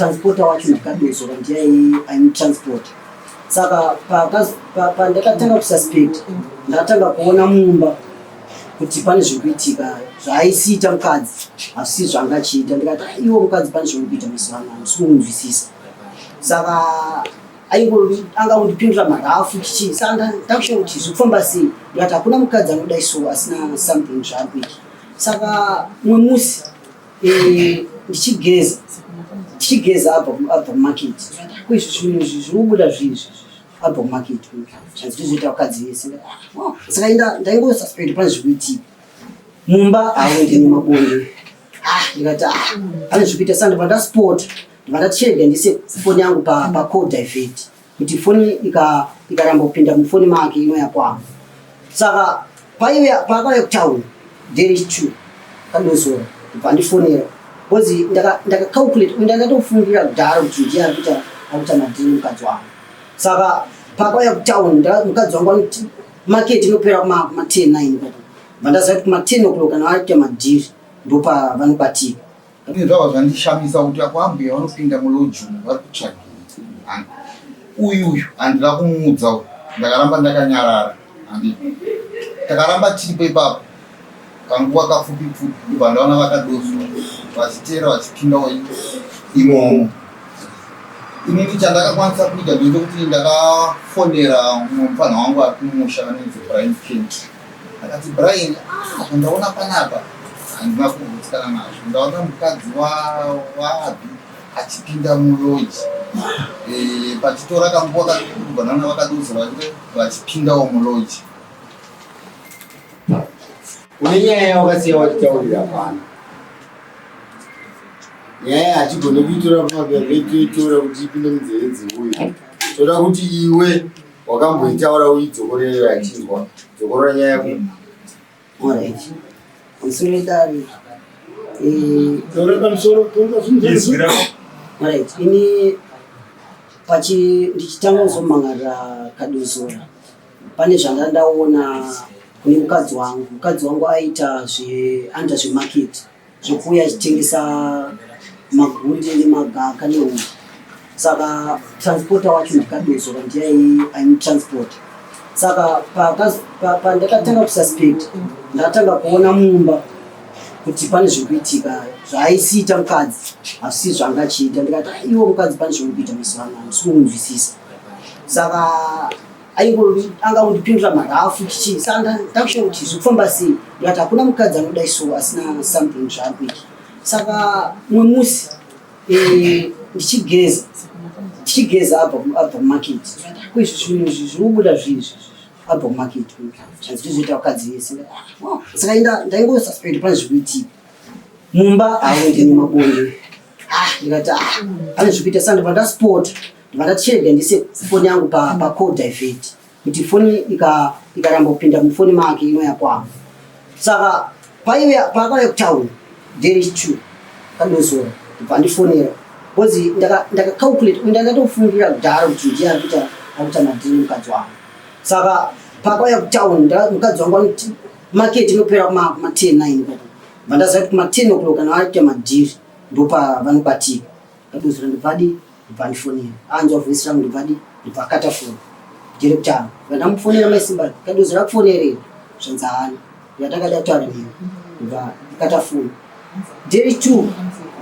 Transporter wacho ndikadozora, ndiye aimutransport. Saka pandakatanga kususpect, ndakatanga kuona mumba kuti pane zviri kuitika. Zvaaisiita mukadzi hazvisi zvanga achiita. Ndikati, "Ah, iwo mukadzi, pane zviri kuita mazuva ano, handisi kumunzwisisa." Saka anga kundipindura marafu chichii. Saka ndakushaya kuti zviri kufamba sei. Ndikati hakuna mukadzi anodai so asina something zvaari kuita. Saka mumwe musi ndichigeza abva kumarket. Ko izvi zvinhu izvi zviri kubuda zvii izvi abva kumarket? Zvanzi ndizvoita vakadzi vese. Ah, saka ndaingosuspect pane zviri kuitika mumba. Avo ndine mabonde. Ah, ndikati, ah, pane zviri kuita. Saka ndibva ndaspota, ndibva ndachega ndise foni yangu pacall divert, kuti foni ikaramba kupinda mufoni make inoya kwangu. Saka paakauya kutauni day 2, kadozora ndibva ndifonera, because ndakacalculate, ndakatofungira kudhara kuti ndiye ari kuita madhiri mukadzi wangu. Saka paakauya kutauni, mukadzi wangu anoti market inopera kuma 10 9. Bva ndaziva kuti kuma 10 o'clock kana vaita madhiri ndopavanobatika. Ine zvava zvandishamisa kuti akwambuya vanopinda mulodge umu vari kutsvagei. Uyuyu handina kumuudza uyu, ndakaramba ndakanyarara. Handi takaramba tiripo ipapo kanguva kapfupi pfupi, ndobva ndaona vakadozwa vachiteera vachipindawo imomo. Inini chandakakwanisa kuita ndechekuti ndakafonera mumwe mufana wangu ari kumusha anonzi Brian Kent. Akati, "Brian, ah, zvandaona panapa handina kugutsikana nazvo. Ndaona mukadzi waAbhi achipinda mulodge." Pachitora kanguva kaduku, kubva ndaona vakadoza vachipindawo mulodge. Une nyaya yawakasiya watitaurira pano. Nyaya hatigone kuitora pamapepa, toitora kuti ipinde munzeve dzeuyu. Toda kuti iwe wakamboitaura uidzokorere achinzwa. Dzokorora nyaya yako. Alright, pamusoro wedare. Taura pamusoro, taura Izwi rako. Alright, ini pachi ndichitanga kuzomhangarira Kadozora, pane zvanga ndaona kune mukadzi wangu. Mukadzi wangu aita anoita zvemarket, zvekuuya achitengesa magunde nemagaka nehuku. Saka transporter wacho ndikadozora, ndiye aimutransport. Saka pandakatanga kususpect, ndakatanga kuona mumba kuti pane zviri kuitika. Zvaaisiita mukadzi hazvisi zvanga achiita. Ndikati, "Ah, iwo mukadzi, pane zviri kuita mazuva ano, handisi kumunzwisisa." Saka anga kundipindura marafu chichii. Saka ndakushaya kuti zviri kufamba sei. Ndikati hakuna mukadzi anodai so asina something zvaari kuita. Saka mumwe musi ndichigeza abva kumarket. Ko izvi zvinhu izvi zviri kubuda zvii izvi abva kumarket? Zvanzi ndizvoita vakadzi vese. Ah, saka ndaingosuspect pane zviri kuitika mumba. Avo ndine mabonde. Ah, ndikati, ah, pane zviri kuita. Saka ndibva ndaspota, ndibva ndachega ndise foni yangu pacall divert, kuti foni ikaramba kupinda mufoni make inoya kwangu. Saka paakauya kutauni day 2, kadozora ndibva ndifonera, because ndakacalculate, ndakatofungira kudhara kuti ndiye ari kuita madhiri mukadzi wangu. Saka paakauya kutauni, mukadzi wangu anoti market inopera kuma 10 9. Bva ndaziva kuti kuma 10 o'clock kana vaita madhiri ndopavanobatika. Kadozora ndibva ndifonera. Anzwa voice rangu, ndibva akata foni. Ndiri kutanga vandamufonera, "Mai Simba, Kadozora kufonerera." Zvanzi haana ndatakada kutaura newe. Ndibva ndikata foni. Day 2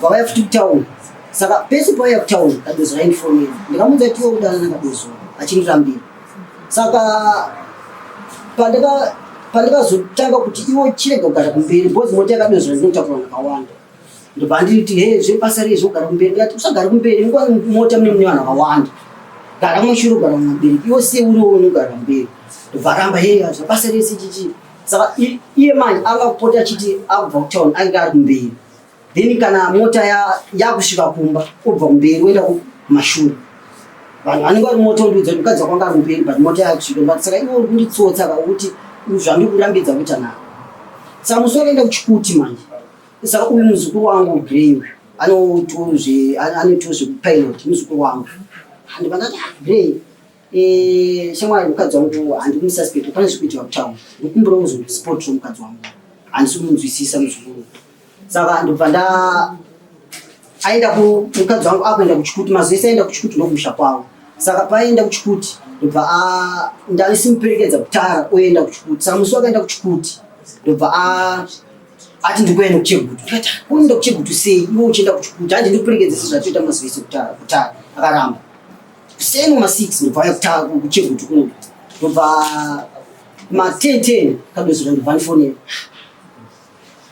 vauya futi kutauni. Saka pese pauya kutauni, Kadozora aindifonera. Ndikamuudza kuti iwe kudanana Kadozora, achindirambira. Saka pandakazotanga kuti iwo chirega kugara kumberi, because mota yaKadozora ndinotakura nakawanda. Ndobva nditi, "He, zvebasa rei zvokugara kumberi?" Ndikati, "Usagara kumberi, nguva mota mune vanhu vakawanda, gara mumashure, ugara mumabereki. Iwo sei uriwo unogara kumberi?" Ndobva aramba, "He, zvabasa rese chichi." Saka iye manje anga kupota achiti akubva kutauni ainge ari kumberi, then kana mota yakusvika kumba obva kumberi oenda kumashure. Vanhu vanenge vari mota ondiudza kuti mukadzi wako anga ari kumberi, but mota yakusvika. Ndikati, "Saka iwe uri kunditsotsa ka, kuti zvandiri kurambidza kuita navo." Saka musi wakaenda kuChikuti manje, saka uyu muzukuru wangu Grey uyu anoitawo zvekupilot, muzukuru wangu. Ndibva ndati, "Ah, Grey, shamwari, mukadzi wangu handikumususpect, pane zviri kuitika kutauni. Ndikumbira kuzondisipotira mukadzi wangu, handisi kumunzwisisa muzukuru." Saka ndobva nda Aenda kumukadzi wangu akuenda kuchikuti mazuva ese aenda kuchikuti ndokumusha kwavo. Saka paaenda kuchikuti ndobva ndaisimuperekedza kutara oenda kuchikuti. Saka musi wakaenda kuchikuti ndobva ati ndikuenda kuchegutu. Ndikati kuenda kuchegutu sei iwe uchienda kuchikuti handi ndikuperekedze sezvatoita mazuva ese kutara. Akaramba. Kuseni kuma 6 ndobva auya kutara kuchegutu kuno. Ndobva kuma 10 10 kadozora ndobva andifonera.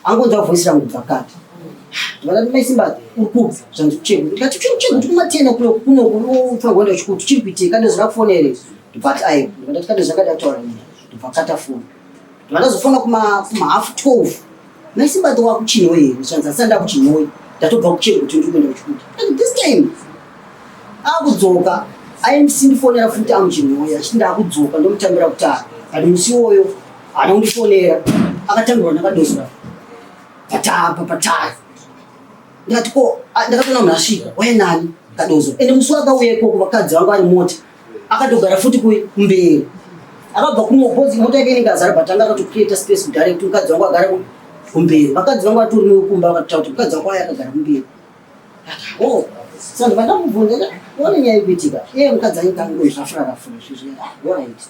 Angonzwa voice rangu kubva kati. Ndikati mai Simba uri kupi? Zvanzi kuchegutu. Ndikati kuchegutu kuma 10 o'clock kuno unofanirwa kuenda kuchikutu chiri kuitika kadozora kufonera here? Ndobva ati aiwa. Ndobva ndati kadozora kada kutaura neni. Ndobva akata foni. Ndobva ndazofona kuma kuma half 12. Mai Simba wakuchinhoyi here? Zvanzi asati ndakuchinhoyi. Ndatobva kuchegutu ndiri kuenda kuchikutu. Ndikati this time akudzoka aindifonera futi amuchinhoyi achiti ndakudzoka ndomutambira kutara. But musi iwoyo haana kundifonera akatambirwa nakadozora patapa patara. Ndikati ko ndakatoona munhu asvika waya nani kadozora. Ende musi wakauya ikoko vakadzi vangu vari mota akatogara futi kumberi. Akabva kuno because mota yake inenge azara but anga akatocreata space kudhara yekuti mukadzi wangu agare kumberi. Vakadzi vangu vatori kumba vakataura kuti mukadzi wangu aya akagara kumberi. Oh, saka ndobva ndamubvunza one nyaya ikuitika iye mukadzi ainge angozvafura rafura zvezvi alright.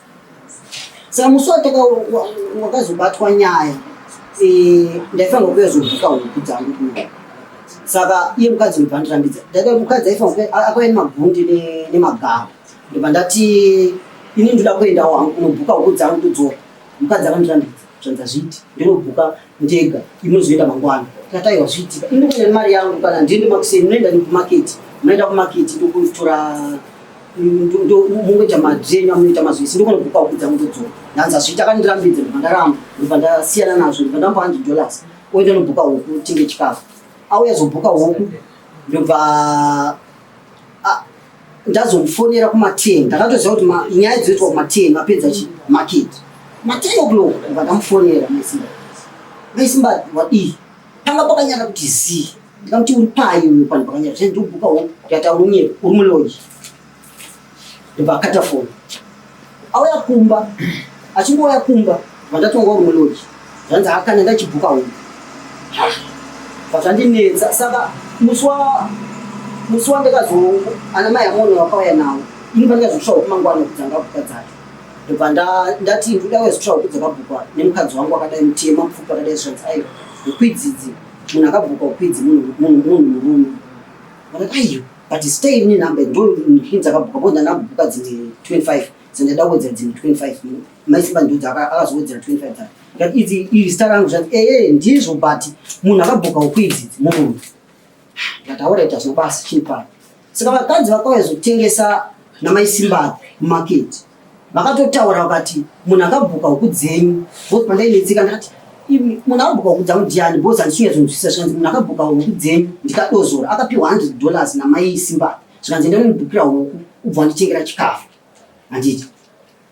Saka musi wakazobatwa nyaya ndaifanirwa kuuya zobhuka huku dzangu kuno. Saka iye mukadzi ndobva andirambidza. Ndati mukadzi aifanirwa akauya nemagundi nemagaro. Ndobva ndati ini ndoda kuendawo hangu kunobhuka huku dzangu ndodzoka. Mukadzi akandirambidza zvanzi hazviiti ndinobhuka ndega inozoenda mangwana. Ndikati aiwa zviitika ini ndikuenda nemari yangu kana ndiende makuseni munoenda kumaketi munoenda kumaketi ndokutora mungoita madrenyu amunoita mazuva ese ndokunobhuka huku dzangu ndodzoka. Ndanzi hazviiti akandirambidza ndobva ndaramba ndobva ndasiyana nazvo ndobva ndamupa $100 oenda nobhuka huku tenge chikafu. Auya zobhuka huku ndobva ndazomufonera kuma 10 ndakatoziva kuti nyaya dzoitwa kuma 10 vapedza chi market ma 10 o'clock ndobva ndamufonera mai Simba. Mai Simba wadii? Panga pakanyara kuti zii. Ndikamuti uri pai uyu panhu pakanyara zve ndobhuka huku ndikati uri munyepo uri muloji. Ndobva akata foni. Auya kumba achingouya kumba ndobva ndati wanga uri muloji. Zvanzi akana ndachibhuka huku. Bva zvandinetsa saka musi wa musi wandakazo ana mai amono vakauya nawo ini pandakazotsva huku mangwana huku dzanga bhuka dzacho ndobva ndati ndoda kuzotsva huku dzakabhukwa nemukadzi wangu akadai mutema mupfupi akadai zvanzi aiwa huku idzidzi munhu akabhuka huku idzi munhu munhu murume. Vakati aiwa but stay nenumber ndo dzakabhuka because ndandabhuka dzimwe 25 dzandada kuwedzera dzimwe 25 mai Simba ndudzi akazowedzera 25 dzake. Ndikati idzi iri zita rangu zvanzi ee ndizvo but munhu akabhuka huku idzi murume. Ndikati alright hazvina basa chini pano. Saka vakadzi vakauya zotengesa namai Simba kumarket vakatotaura vakati munhu akabhuka huku dzenyu because pandainetseka ndakati munhu akabhuka huku dzangu ndiani because handichinyatsonzwisisa zvikanzi munhu akabhuka huku dzenyu ndikadozora akapiwa $100 namai Simba zvikanzi enda unondibhukira huku ubva wanditengera chikafu handiti.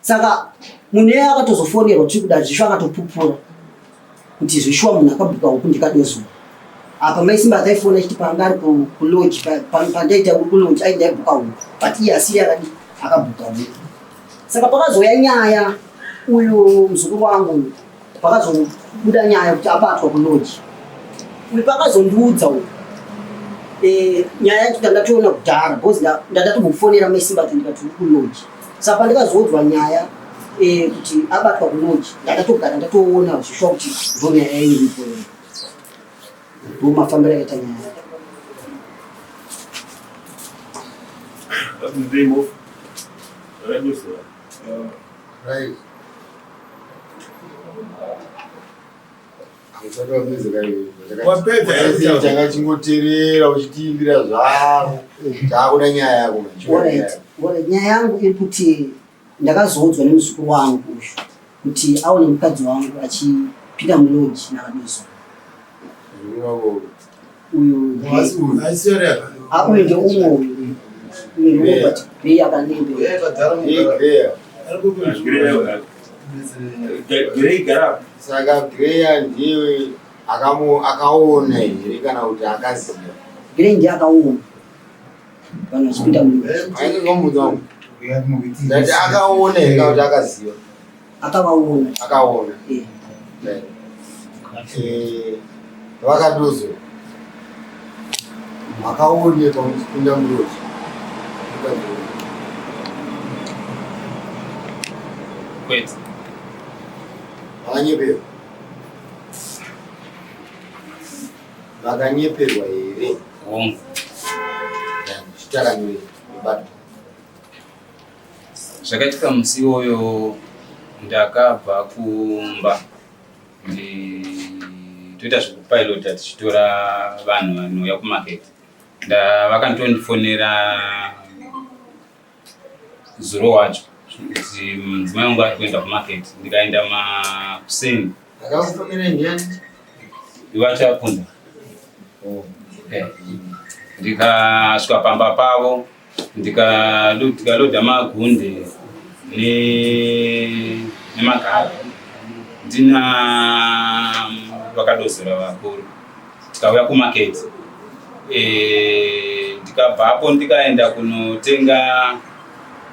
Saka munhu iye akatozofonerwa tiri kuda zvishuwa akatopupura kuti zvishuwa munhu akabhuka huku ndikadozora. Apa mai Simba akaifona achiti paanga ari kulodge pandaita kulodge aiti ndaibhuka huku but iye asiri akadi akabhuka huku. Saka pakazouya nyaya uyu muzukuru wangu uyu pakazobuda nyaya kuti abatwa kulodge uyu pakazondiudza uyu nyaya yacho ndandatoona kudhara because ndandatombofonera mai Simba ndikati uri kulodge. Saka pandikazoudzwa nyaya kuti abatwa kulodge ndandatogara ndatoona zvishuwa kuti ndonyaya iripo iyo. Ndomafambiro akaita nyaya. That's the name of Radosla. Right. Wapedza Takachingoteerera uchitiimbira zvako. Takuda nyaya yako manje. Alright. Alright. Nyaya yangu iri kuti ndakazoudzwa nemuzukuru wangu uyu kuti aone mukadzi wangu achipinda mulodge naVaDozo. Muzukuru wako Uyu uyu ndeumwe uyu. Uyu ndeumwe but grey akanembe. Grey gara. Saka Grey ndiye akaona here kana kuti akaziva? Grey ndiye akaona vanhu vachipinda mulodge. Ainge wangu. Ndati akaona here kana kuti akaziva? Akavaona. Akaona. Vakaduzo. Makaonekwa muchipinda muroji. Kwete. Makanyeperwa. Makanyeperwa here? Hongu. Chitakanyorei. Bata. Zvakaitika musi iwoyo ndakabva kumba toita zvekupilota tichitora vanhu vanouya kumarket. Vakanditondifonera zuro wacho kuti mudzimai wangu ari kuenda kumarket, ndikaenda makuseni. Akakufonera ndiani? Vachapunza. Oh. Eh. Ndikasvika pamba pavo ndikaloda magunde nemagaro ndina vakadozora vakuru tikauya kumarket e, ndikabvapo ndikaenda kunotenga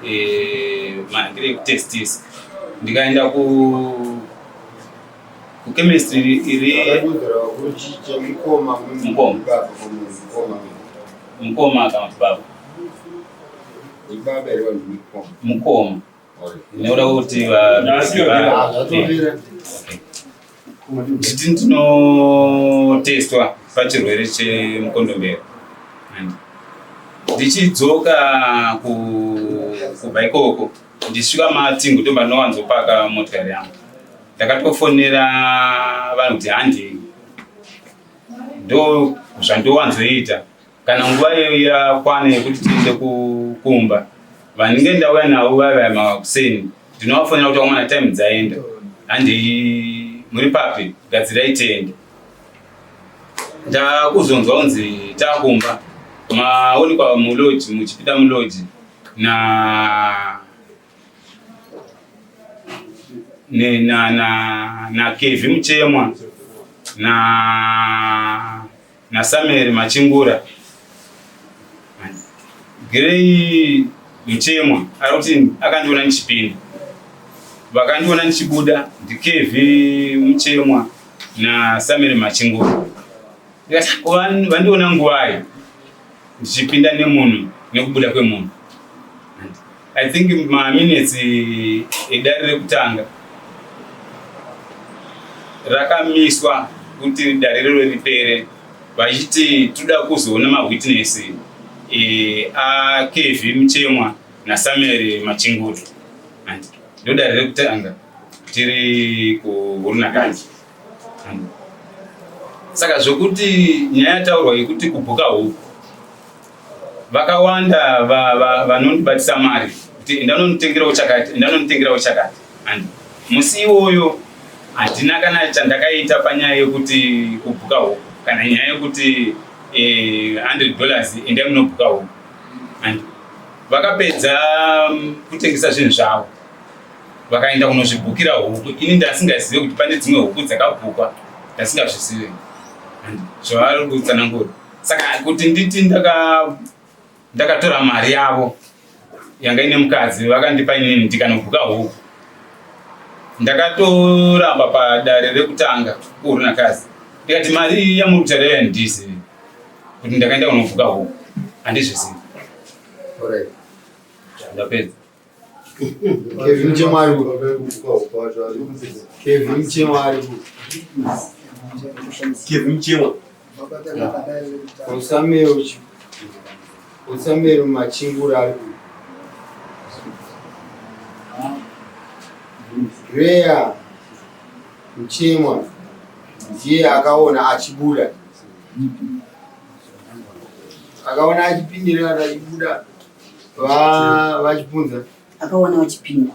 e, mahangire ekutestisa ndikaenda ku kuchemistry iri mukoma mukoma kana kuti baba mukoma nekuda kwekuti nditi ndinotestwa pachirwere chemukondombera ndichidzoka kubva ikoko ndisvika matingu ndomba ndinowanzopaka motikari yangu ndakatofonera vanhu kuti handei ndo zvandowanzoita kana nguva iyo yakwana yekuti tiende kumba vanenge ndauya navo vaya vaya makuseni ndinovafonera kuti vamwana time dzaenda handei muri papi gadzirai tiende ndakuzonzwa kunzi takumba maonekwa muloji muchipinda muloji na ne, na, na, na Kevi Muchemwa na na Samuel Machingura. Grey Muchemwa ari kuti akandiona ndichipinda, vakandiona ndichibuda ndiKevi Muchemwa na Samuel Machingura. Ndikati vandiona nguvai ndichipinda nemunhu nekubuda kwemunhu. I think maminutes edare rekutanga rakamiswa kuti dare rero ripere vachiti toda kuzoona mawitness e, aKevi Muchemwa naSamuel Machinguru. Ndo dare rekutanga tiri kuHurunakadzi. Saka zvokuti nyaya yataurwa yekuti kubhuka huku vakawanda vanondibatisa va, va mari kuti enda unonditengerawo chakati enda unonditengerawo chakati and musi iwoyo handina kana chandakaita panyaya yekuti kubhuka huku kana nyaya yekuti eh, 100 dollars endai munobhuka huku and vakapedza kutengesa zvinhu zvavo vakaenda kunozvibhukira huku ini ndasingazive kuti pane dzimwe huku dzakabhukwa ndasingazvizive zvavari kutsanangura saka kuti nditi ndakatora mari yavo yanga ine mukadzi vakandipa inini ndikanobhuka huku ndakatoramba padare rekutanga kuurunakazi ndikati mari iyi yamuri kutaura iyo handizivi kuti ndakaenda kunobhuka huku handizvizivi ndapedza Kevin Chemwari. Kevin Chemwari. Kevin Chemwa. Usamero Usamero machingura ari ku. Greya Mchemwa ndiye akaona achibuda. Akaona achipindira achibuda. Vachipunza. Akawana vachipinda.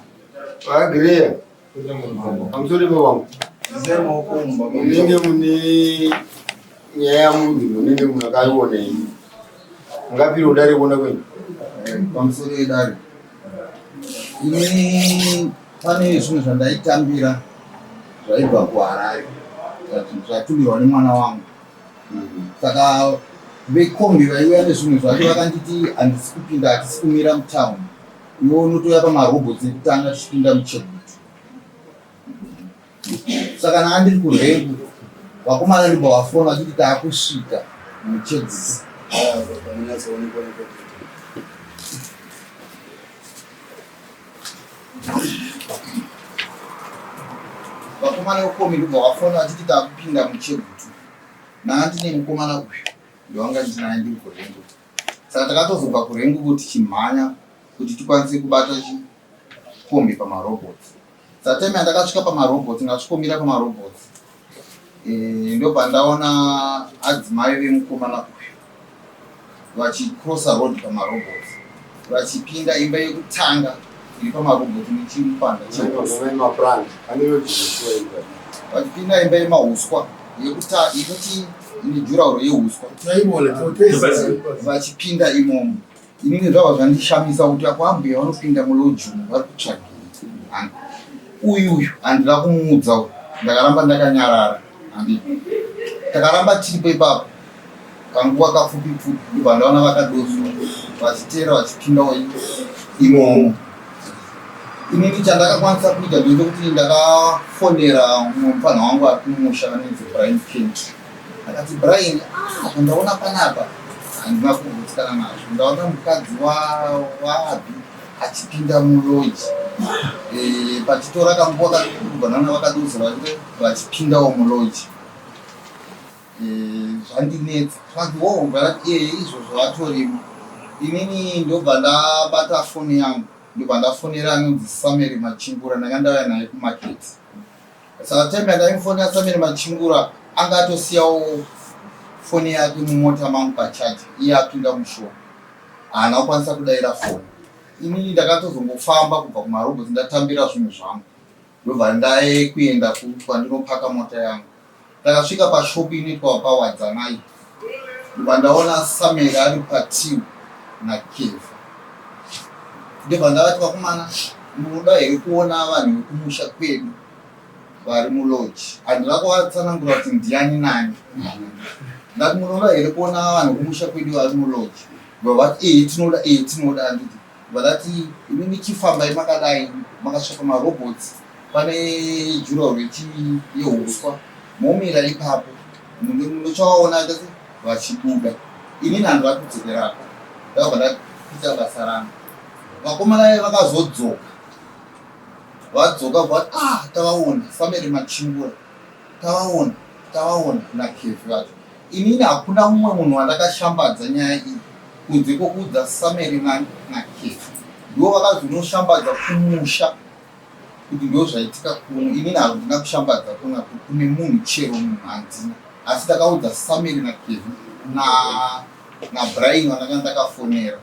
Vagreya. Pamusoro pevangu. Munenge mune nyaya yamunhu munenge munakaiona imi. Mungapira kudare kuona kwenyu. Pamusoro yedare. Ini pane zvinhu zvandaitambira zvaibva kuHarare zvatumirwa nemwana wangu. Saka vekombi vaiuya nezvinhu zvacho vakanditi handisi kupinda, hatisi kumira mutown, iwe unotouya pamarobhots ekutanga tichipinda muchegutu. Saka kana andiri kurengu vakomana ndibva vafona vachiti taakusvika muchegutu. Panonyatsoonekwa nepo. Vakomana vekomi ndobva vafona vachiti takupinda muChegutu. Ndanga ndine mukomana uyu ndowanga ndinaye ndiri kuRengu. Saka takatozobva kuRengu tichimhanya kuti tikwanise kubata chikombi pamarobots. Saka time yandakasvika pamarobots ndasvikomira pamarobots ndobva ndaona adzimai vemukomana uyu vachicrossa road pamarobots vachipinda imba yekutanga iri pamarobot nechimupanda vachipinda imba yemahuswa yekuti ine jurauro yehuswa vachipinda imomo. Inini zvabva zvandishamisa kuti ako ambuya vanopinda muloji umu vari kutsvagei. Uyu uyu handina kumuudza uyu, ndakaramba ndakanyarara. Handi takaramba tiripo ipapo kanguva kapfupi pfupi, ndobva ndaona vakadozwa vachiteera vachipindawo imomo. Inini chandakakwanisa kuita ndechekuti ndakafonera mumwe mupfanha wangu ari kumusha anonzi Brian Kent. Akati Brian, ah, zvandaona panapa handina kugutsikana nazvo. Ndaona mukadzi waAbby achipinda muloji e, pachitora kanguva kadiki ndaona vakadozera vachipindawo muloji e, zvandinetsa. Zvanzi wo ndakati ee izvozvo vatorimo. Inini ndobva ndabata foni yangu ndobva ndafonera anonzi Sameri Machingura, ndanga ndauya naye kumaketi. Saka time yandaimufonera Sameri Machingura anga atosiyawo foni yake mumota mangu pacharge iye apinda mushop. Haana kukwanisa kudaira foni. Inini ndakatozongofamba kubva kumarobhotsi ndatambira zvinhu zvangu ndobva ndaye kuenda kwandinopaka mota yangu. Ndakasvika pashop inoitwa paWadzanai ndobva ndaona Sameri ari patiu naKeva. Ndobva ndavati vakomana munoda here kuona vanhu vekumusha kwedu vari mulodge? Handina kuvatsanangura kuti ndiani nani. Ndati munoda here kuona vanhu vekumusha kwedu vari mulodge? Ndobva vati ee tinoda, ee tinoda handiti. Ndobva ndati imimi chifambai makadai makasvika pamarobots pane juraho yehuswa momira ipapo munochawaona vachibuda. Inini handina kudzokerako, ndakabva ndaita basa rangu. Vakomana vaye vakazodzoka, vadzoka vati ah tavaona Sameri Machingura, tavaona tavaona naKevi vacho. Inini hakuna mumwe munhu wandakashambadza nyaya iyi kunze kwokuudza Sameri naKevi, ndivo vakazonoshambadza kumusha kuti ndozvaitika kuno. Inini handina kushambadza kuna kune munhu chero munhu handina, asi ndakaudza Sameri naKevi naBrian vandanga ndakafonera.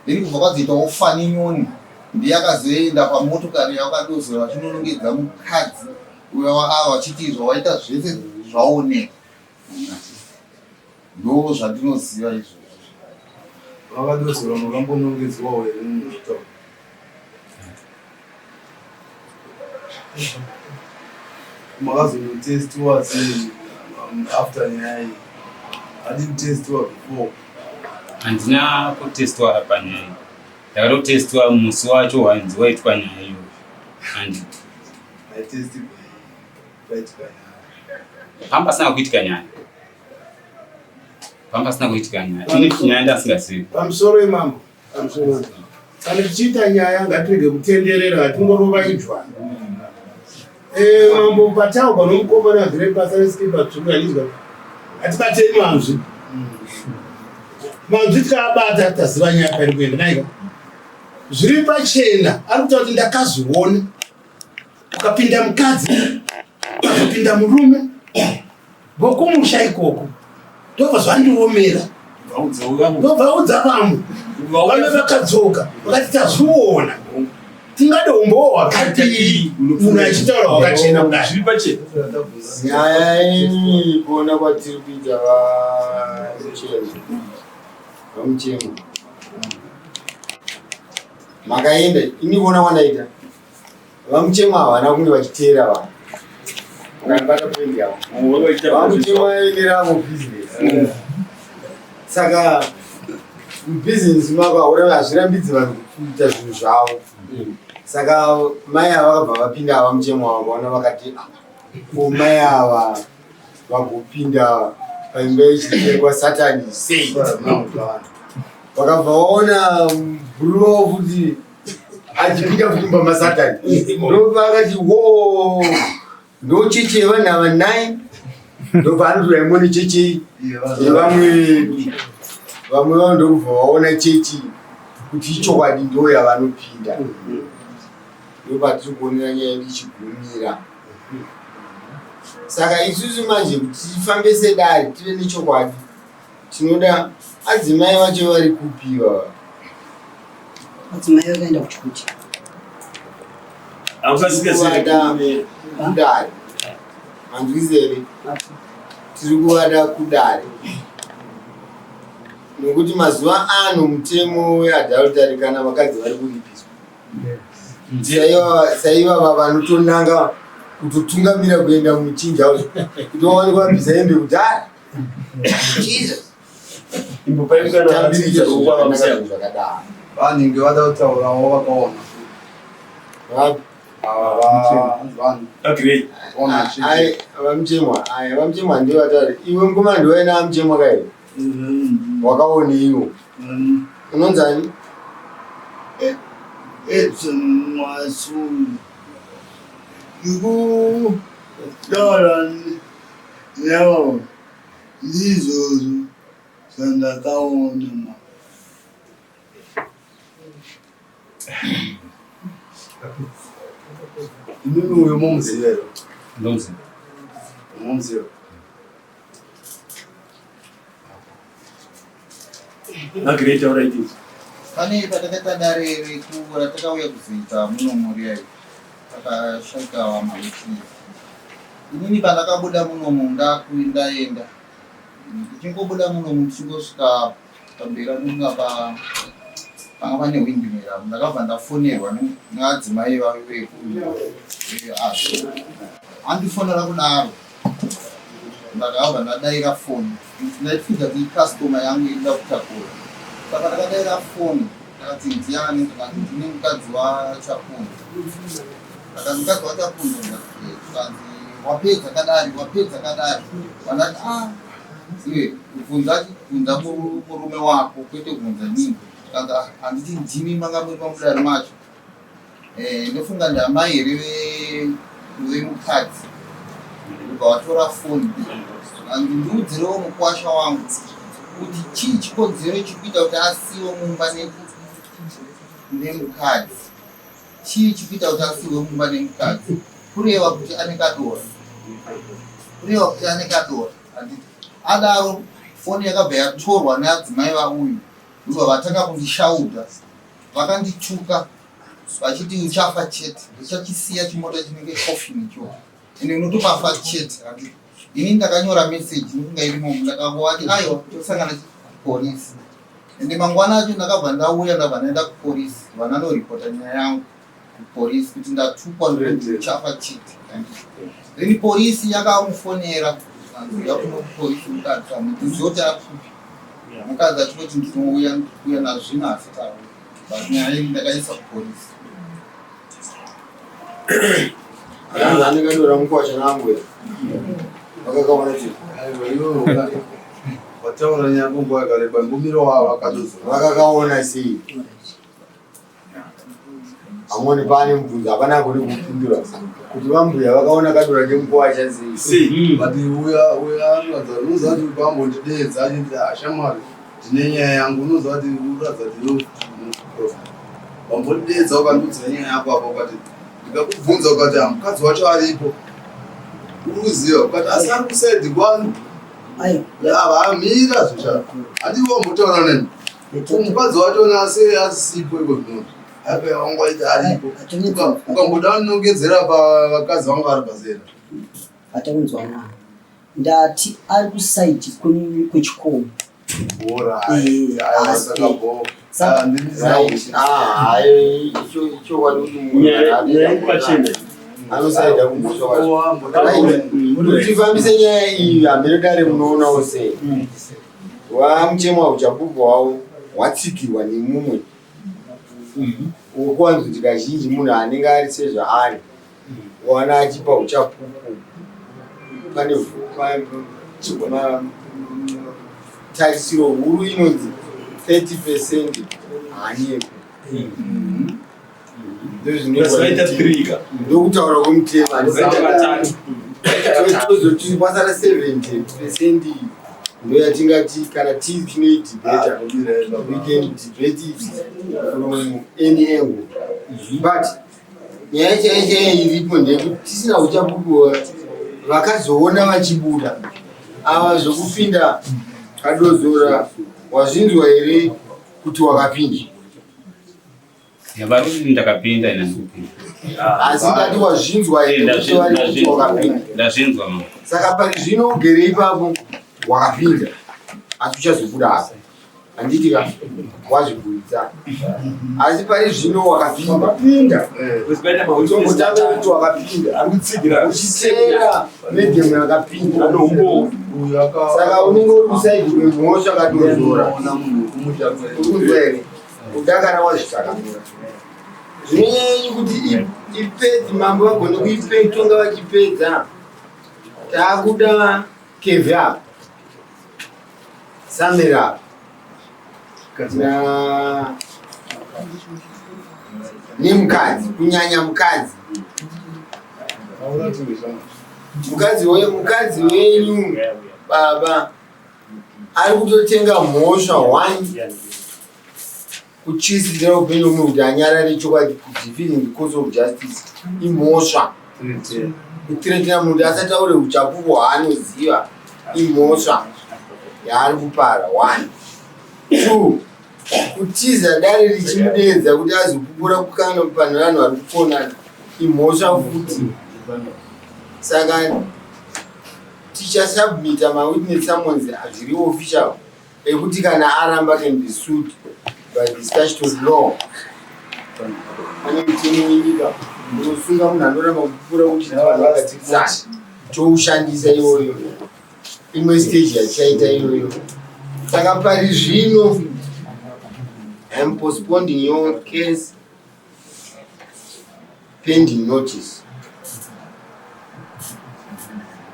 Then kubva kwazoitawo Fani Nyoni ndiye akazoenda pamotokari yavakadozora vachinonongedza mukadzi uyo ava vachiti zvawaita zvese zvaoneka. Ndo zvandinoziva izvozvo. Vakadozora makambonongedzwawo here mumota? Makazonotestiwa sei after nyaya iyi? Hadii kutestiwa before? Handina kutestiwa panyaya iyi. Ndakatotestiwa musi wacho wainzi waitwa nyaya iyoyo. Handi. Maitestigwa paitika nyaya. Pamba pasina kuitika nyaya. Pamba pasina kuitika nyaya. Ini nyaya ndasingazivi. Pamusoro imambo. Pamusoro. Kana tichiita nyaya ngatirege kutenderera, hatingorova idzwa. Mambo pataurwa nomukomana agere pasi ane sikipa tsvuku yandizwa. Hatibatei manzwi. Manzwi tikaabata taziva nyaya pairi kuenda naika. Zviri pachena ari kutaura kuti ndakazviona. Ukapinda mukadzi, ukapinda murume, vokumusha ikoko ndobva zvandiomera, ndobva udza vamwe, vamwe vakadzoka vakati tazviona. Tingade umbowo hwakadii munhu achitaura hwakachena kudai? Nyaya iyi kuona kwatiri kuita vamuchemo makaenda, ini kuona kwandaita VaMuchemwa havana kunge vachiteera vanhu. Ukandibata point yavo. VaMuchemwa ine ravo business. Saka mubusiness mako haureve hazvirambidzi vanhu kuita zvinhu zvavo. Saka mai ava vakabva vapinda ava Muchemwa vakaona vakati ah, ko mai ava vagopinda Paimba yechitengwa Satani sei? Vakabva vaona bhuru wavo futi achipinda futi mumba maSatani. Ndobva akati wo ndocheche yevanhu ava nine ndobva anotora imwe cheche yevamwe vamwe vavo ndokubva vaona chechi kuti ichokwadi ndo yavanopinda ndopatiri kuonera nyaya yedu ichigumira saka isusu manje kuti tifambe sedare tive nechokwadi tinoda adzimai vacho vari kupiwa Madzimai vakaenda kuchikuti. Kuvada kudare manzwisi here tiri kuvada kudare nokuti mazuva ano mutemo weadultery kana vakadzi vari kuripiswa saivava vanotonanga kutotungamira kuenda muchinja kuti vawanikwa vabvisa hembe kudhara Jesus zvakadaro Vanenge vada kutaurawo vakaona. Vapi? Ava vanhu vaona chechi. Ai, vamuchemwa aya vamuchemwa ndivo vatari iwe mukoma ndiwe namuchemwa kaiwe wakaoneiwo unonzani Edson Mwasulu. Ndikutaura navo ndizvozvo zvandakaona ma. Imimi uyo momuziva here? Ndomuziva. Momuziva. Pane patakaita dare reku ratakauya kuzoita muno muriya takashaika vamawitness. Inini pandakabuda munomu ndakuindaenda ndichingobuda munomu ndichingosvika pamberi anonga pa panga pane windmill apo ndakabva ndafonerwa neadzimai vavo veku veazvo andifonera kudaro ndakabva ndadaira foni ndaifunga kuti icustomer yangu irikuda kutakura saka ndakadaira foni ndakati ndiani ndikati ndine mukadzi wachapunza ndakati mukadzi wachapunza ndikanzi wapedza kadari wapedza kadari vandati a iwe bvunza bvunza murume wako kwete kubvunza nini kanzi handiti ndimi manga muri pamudari macho Eh, ndofunga ndamai here vemukadzi ubva watora foni hanzi ndiudzirewo mukwasha wangu kuti chii chikonzero chikuita kuti asiwe mumba nemukadzi chii chikuita kuti asiwe mumba nemukadzi kureva kuti ane kadora kureva kuti ane kadora handiti adaro foni yakabva yatorwa neadzimai vauyu ndobva vatanga kundishaudha vakandituka vachiti uchafa chete ndichachisiya chimota chinenge coffin ichocho ende unotopafa chete handiti ini ndakanyora message nokunga irimo ndakangovati aiwa tosangana kupolisi ende mangwana acho ndakabva ndauya ndabva ndaenda kupolisi vananoripota nyaya yangu kupolisi kuti ndatukwa ndokuti uchafa chete then polisi yakamufonera anzi uya kuno kupolisi mukadzi amuzive kuti akupi mukadzi achingoti ndinouya ndikuuya nazvino asati auya but nyaya iyi ndakaisa kupolisi Akanzi ane kadora mukwasha naambuya vakakaona chii Aiwa iwe wataura nyaya nguva yakareba ngumiro wavo akadozora. vakakaona sei amoni pane mubvunzo hapana agone kupindura kuti vambuya vakaona kadora kemukwasha sei Sei? But uya uya anoratidza unoziva kuti pambondideedza achiti "Ah, shamwari ndine nyaya yangu unoziva kuti unoratidza kuti iwe wambondideedza ukandiudza nyaya yako apa ukati ndikakubvunza ukati "Ah, mukadzi wacho aripo uri kuziva ukati asi ari kusaidi kwanu Aiwa. avamira zvicha handi wambotaura neni mukadzi wacho asi asisipo iko zvino apa wangaita aripo ukamboda kunongedzera pavakadzi vangu vari pazera Ataunzwa mwana. Ndati ari kusaidi kwechikomo. Saka- ichokwadi kuti munhu anosaida kumhosva kwacho kuti tifambise nyaya iyi hambere dare munoonawo sei wamuchemwa uchapupu hwavo hwatsigirwa nemumwe wokuwanzoti kazhinji munhu anenge ari sezvaari wana achipa uchapupu pane Tarisiro huru inonzi 30 percent haanyepe. Ndokutaura kwemutemo. Tozoti kwasara 70 percent ndoyatingati kana tinoidhibheta, we can debate it from any angle, but nyaya chaiyo chaiyo iripo ndeyekuti tisina uchapupu vakazoona vachibuda ava zvokupinda kadozora. Wazvinzwa here kuti wakapinda? Vari ndakapinda ina ndikupinda. Asi ndati wazvinzwa here kuti vari kuti wakapinda? Ndazvinzwa ma. Saka pari zvino ugere ipapo wakapinda, asi uchazobuda apa, handiti ka? Wazvibudisa, asi pari zvino wakapinda, utombotanga kuti wakapinda uchiteera medhemu yakapinda, saka unenge uri kuside kwemhosva kadozora. Urikunzwa here? Kudakara wazvitakamura zvinonyanyi kuti ipedzi mambo vagone kuitonga vachipedza. Taakuda kevhe apa, samera apa na nemukadzi, kunyanya mukadzi. Mukadzi wenyu baba ari kutotenga mhosva one kutyisidzira upenyu hwemunhu kuti anyarare chokwadi. Defeating the cause of justice imhosva. Kuthreatena munhu kuti asataure uchapupu hwaanoziva imhosva yaari kupara. One, two, kutiza dare richimudeedza kuti azopupura kukana pane vanhu vari kukonana imhosva futi. Saka tichasubmita mawitness summons zviri official ekuti kana aramba can be sued by the statutory law. Pane mutemo wenyika unosunga munhu anoramba kupupura kuti vanhu vagadzirisana. Toushandisa iyoyo, imwe stage yatichaita iyoyo. Saka pari zvino I'm postponing your case pending notice.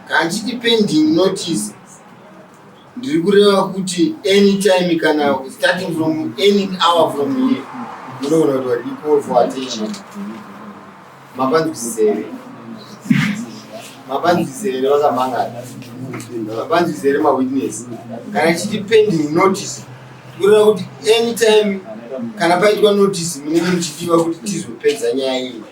Kana chiti pending notice, ndiri kureva kuti anytime, kana starting from any hour from here, munogona kuti wadi call for attention. Mapanzwisisa here? Mapanzwisisa here vakamangana? Mapanzwisisa here mawitness? Kana chiti pending notice, kureva kuti anytime kana paitwa notice munenge muchidiwa kuti tizopedza nyaya iyi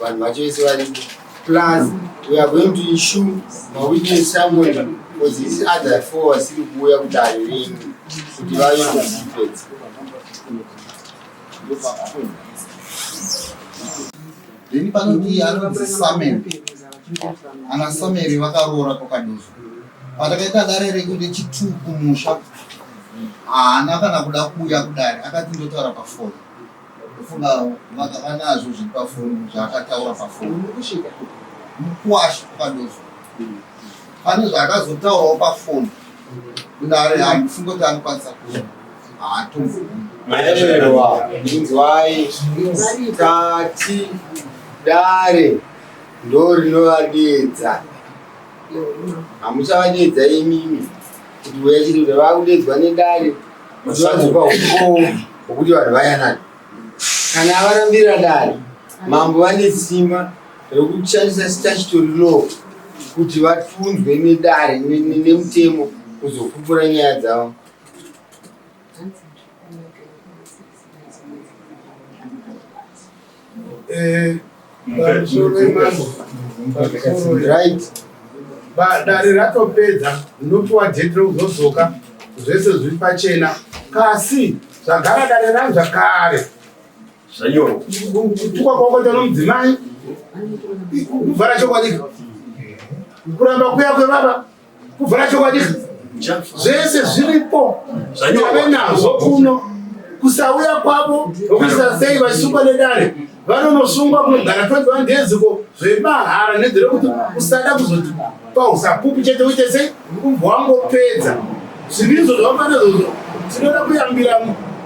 vanhu vacho vese varipo. Plus we are going to issue mawitness summon for these other four vasiri kuuya kudare renyu kuti vave kuzipedza. Then panoti anonzi Samuel, ana Samuel vakaroora kwakadozo. Patakaita dare redu rechitu kumusha, haana kana kuda kuuya kudare, akati ndotaura pafoni. Ndofunga vanazvo zviri pafoni zvaakataura pafoni. Mukwasha kwakadozo pane zvaakazotaurawo pafoni kudare, handifungi kuti anokwanisa kuuya, haatomboui. Aiwa, inzwai, tati dare ndo rinovadedza, hamuchavadedza imimi kuti uya chiri kuti vakudedzwa nedare kuti vazopa umbowo hwokuti vanhu vayanani. Kana avarambira dare, mambo vane simba rekushandisa statutory law kuti vatunzwe nedare nemutemo kuzopupura nyaya dzavo. Pamusoro wemambo, pamusoro. Right. Dare ratopedza, unopiwa date rekuzodzoka, zvese zviri pachena, kasi zvagara dare ranzva kare zvanyorwa. Kutukwa kwakaitwa nomudzimai kuvhara chokwadi, kuramba kuya kwevava kuvhara chokwadi, zvese zviripo, tave nazvo kuno. Kusauya kwavo nokuisa sei vachisungwa nedare, vanonosungwa kunogara 21 days ko zvemahara nedzere kuti usada kuzotipa usapupu chete, uite sei ubva wangopedza zvirizvo zvavafana izvozvo. Tinoda kuyambira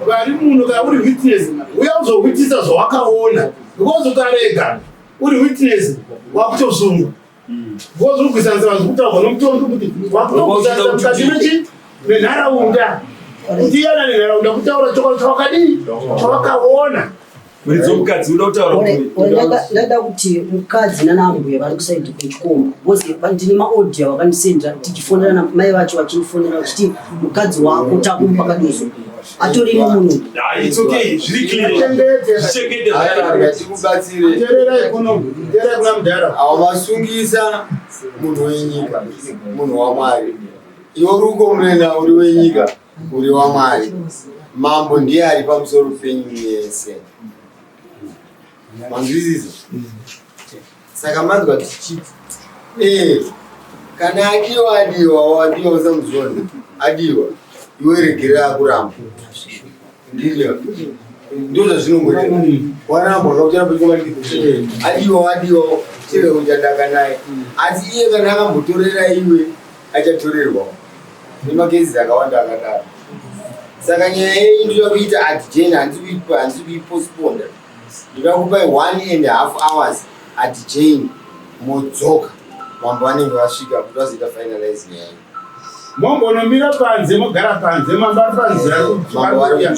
vari muno, kana uri witness, uya uzowitnessa zvawakaona, because ukarega uri witness wakutosungwa, because uri kuisanisa vanhu kutaurwa nomutongi kuti wakutokusanisa mukati mechi. Nenharaunda kuti iyana nenharaunda kutaura chokwadi chawakadii chawakaona. Muridzi womukadzi uda kutaura Ndada kuti mukadzi nana ambuya vari kusaidi kuchikomba because ndine maaudio vakandisendera tichifonerana, mai vacho vachindifonera vachiti mukadzi wako takumupa kaduzo atorimo muno. Ah, it's okay, zviri clear. Zvichengete zvakanaka. Tikubatsire. Teererai kuno, teererai kuna mudhara. Avo vasungisa munhu wenyika, munhu waMwari. Iwe uri kukomurena uri wenyika, uri waMwari. Mambo ndiye ari pamusoro penyu mese. Manzwisisa? Saka manzwa tichiti kana adiwa adiwa, wadiwa usamuzona adiwa, iwe regerera akuramba. Ndizvo ndizvo zvazvinongoita. Waramba ukakuchera pachikomanikidza. Adiwa adiwa, chero uchadaka naye. Asi iye kana akambotorera iwe achatorerwa. Nemakesi akawanda akadaro. Saka nyaya yenyu ndoda kuita adjourn, handisi kuipostponda. Ndoda kupai 1.5 hours adjourn, modzoka mambo vanenge vasvika kuti vazoita finalize nyaya. Mombonomira panze, mogara panze, mambo ari panze. Mambo vari kusvika.